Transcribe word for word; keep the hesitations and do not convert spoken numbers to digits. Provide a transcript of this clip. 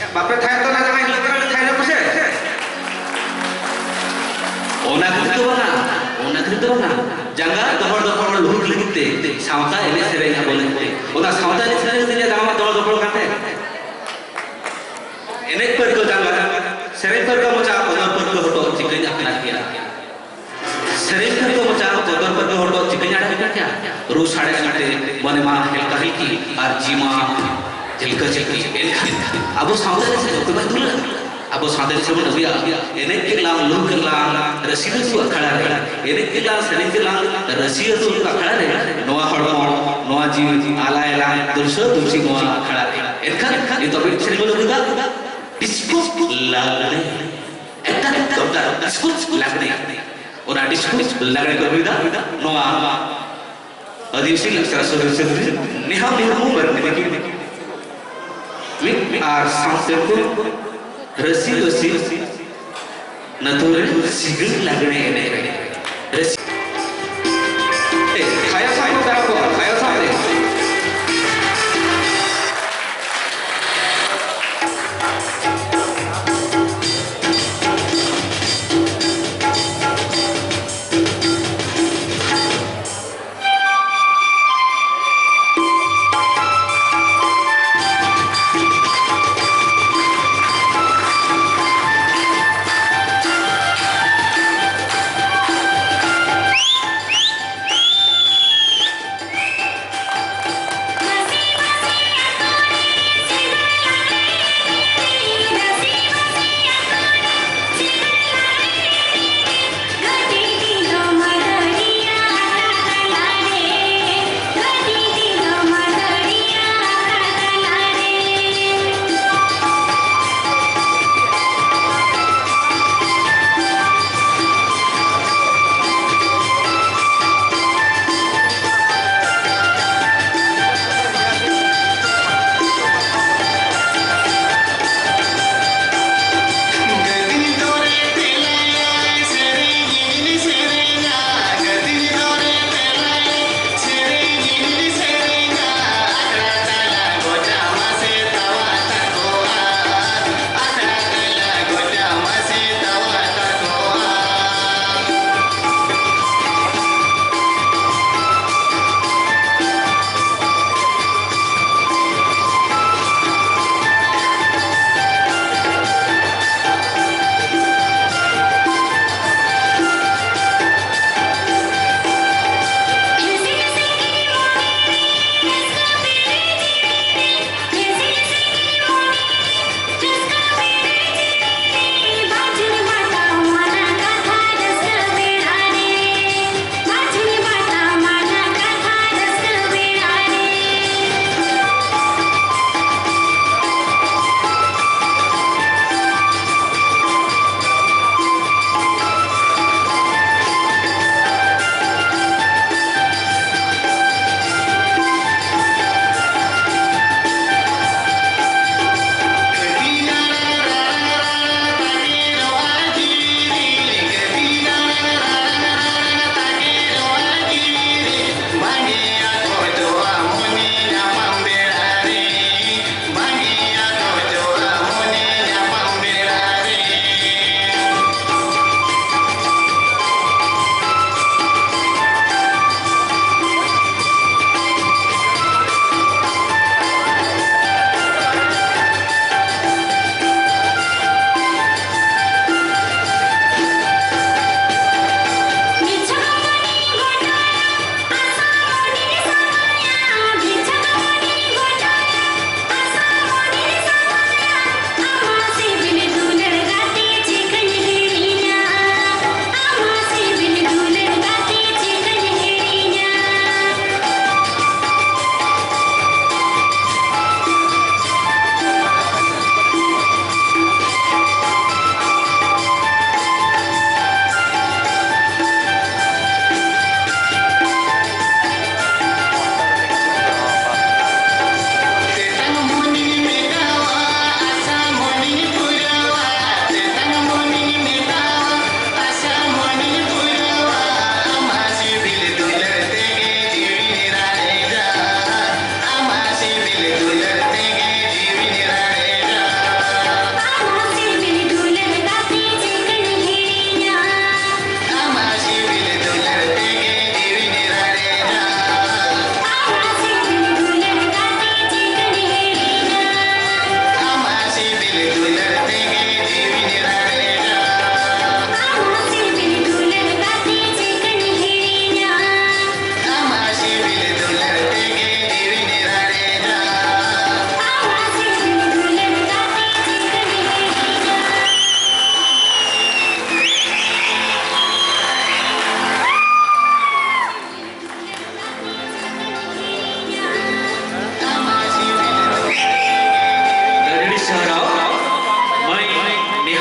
ᱵᱟᱯᱮ ᱛᱷᱟᱭᱚᱜ ᱠᱟᱱᱟ, ᱡᱟᱦᱟᱸᱭ ᱦᱤᱞᱳᱜ ᱠᱟᱱᱟ ᱞᱮ ᱛᱷᱟᱭᱚᱜ ᱯᱮᱥᱮ᱾ ᱚᱱᱟ ᱠᱷᱟᱹᱛᱤᱨ ᱫᱚ ᱵᱟᱝᱟ, ᱚᱱᱟ ᱠᱷᱟᱹᱛᱤᱨ ᱫᱚ ᱵᱟᱝᱟ᱾ ᱡᱟᱸᱜᱟ ᱫᱚᱦᱚᱲ ᱫᱚᱯᱚᱲ ᱞᱩᱦᱩᱠ ᱞᱟᱹᱜᱤᱫ ᱛᱮ ᱥᱟᱶᱛᱟ ᱮᱱᱮᱡ ᱥᱮᱨᱮᱧ ᱟᱵᱚ ᱞᱟᱹᱜᱤᱫ ᱛᱮ᱾ ᱚᱱᱟ ᱥᱟᱶᱛᱟ ᱮᱱᱮᱡ ᱥᱮᱨᱮᱧ ᱞᱟᱹᱜᱤᱫ ᱡᱟᱸᱜᱟ ᱢᱟ ᱫᱚᱦᱚᱲ ᱫᱚᱯᱚᱲ ᱠᱟᱱ ᱛᱟᱦᱮᱸ᱾ ᱮᱱᱮᱡ ᱯᱟᱹᱨᱠᱟᱹᱣ ᱡᱟᱸᱜᱟ, ᱥᱮᱨᱮᱧ ᱯᱟᱹᱨᱠᱟᱹᱣ ᱢᱚᱪᱟ, ᱚᱱᱟ ᱯᱟᱹᱨᱠᱟᱹᱣ ᱦᱚᱴᱚᱜ ᱪᱤᱠᱟᱹᱧ ᱟᱯᱱᱟᱨ ᱠᱮᱭᱟ᱾ ᱥᱮᱨᱮᱧ ᱯᱟᱹᱨᱠᱟᱹᱣ ᱢᱚᱪᱟ, ᱵᱚᱛᱚᱨ ᱯᱟᱹᱨᱠᱟᱹᱣ ᱦᱚᱴᱚᱜ ᱪᱤᱠᱟᱹᱧ ᱟᱲᱟᱜ ᱠᱮᱭᱟ᱾ ᱨᱩ ᱥᱟᱰᱮ ᱥᱟᱰᱮ ᱢᱚᱱᱮ ᱢᱟ ᱦᱮᱞᱠᱟ ᱦᱮᱞᱠᱤ ᱟᱨ ᱡᱤᱣᱤ ᱢᱟ ᱡᱷᱤᱞᱠᱟᱹ ᱡᱷᱤᱞᱠᱤ᱾ ᱮᱱᱠᱷᱟᱱ ᱟᱵᱚ ᱥᱟᱶᱛᱟ ᱨᱮ ᱥᱮ ᱚᱠᱚᱭ ᱵᱟᱭ ᱫᱩᱞᱟᱹᱲᱟ? ᱟᱵᱚ ᱥᱟᱶᱛᱟ ᱨᱮ ᱥᱮᱵᱚᱱ ᱟᱹᱜᱩᱭᱟ᱾ ᱮᱱᱮᱡ ᱠᱮᱫ ᱞᱟᱝ, ᱞᱩᱦᱩᱠ ᱠᱮᱫ ᱞᱟᱝ, ᱨᱟᱹᱥᱤ ᱨᱟᱹᱥᱩ ᱟᱠᱷᱲᱟ ᱨᱮ᱾ ᱮᱱᱮᱡ ᱠᱮᱫ ᱞᱟᱝ, ᱥᱮᱨᱮᱧ ᱠᱮᱫ ᱞᱟᱝ, ᱨᱟᱹᱥᱤ ᱨᱟᱹᱥᱩ ᱟᱠᱷᱲᱟ ᱨᱮ᱾ ᱱᱚᱣᱟ ᱦᱚᱲᱢᱚ, ᱱᱚᱣᱟ ᱡᱤᱣᱤ ᱟᱞᱟᱭ ᱞᱟᱝ, ᱫᱩᱞᱥᱟᱹ ᱫᱩᱞᱥᱤ ᱱᱚᱣᱟ ᱟᱠᱷᱲᱟ ᱨᱮ᱾ ᱮᱱᱠᱷᱟᱱ ᱱᱤᱛᱚᱜ ᱢᱤᱫ ᱥᱮᱨᱮᱧ ᱵᱚᱱ ᱟᱹᱜᱩᱭᱮᱫᱟ, ᱰᱤᱥᱠᱳ ᱞᱟᱜᱽᱲᱮ᱾ ᱮᱠᱟᱞ ᱫᱚᱨᱠᱟᱨ, ᱰᱤᱥᱠᱳ ᱞᱟᱜᱽᱲᱮ᱾ ᱚᱱᱟ ᱰᱤᱥᱠᱳ ᱞᱟᱜᱽᱲᱮ ᱠᱚ ᱟᱹᱜᱩᱭᱮᱫᱟ᱾ ᱱᱚᱣᱟ ᱟᱹᱫᱤᱵᱟᱹᱥᱤ ᱞᱟᱠᱪᱟᱨ ᱥᱚᱨᱤᱨ ᱥᱮ ᱱᱮᱦᱟ ᱢᱩᱨᱢᱩ ᱵᱟᱨᱮ ᱛᱮ ᱢᱤᱫ ᱟᱨ ᱥᱟᱶᱛᱮ ᱠᱚ ᱨᱟᱹᱥᱤ ᱨᱟᱹᱥᱤ ᱱᱟᱹᱛᱩ ᱨᱮ ᱥᱤᱜᱟᱹᱲ ᱞᱟᱜᱽᱲᱮ ᱮᱱᱮᱡ ᱨᱮ᱾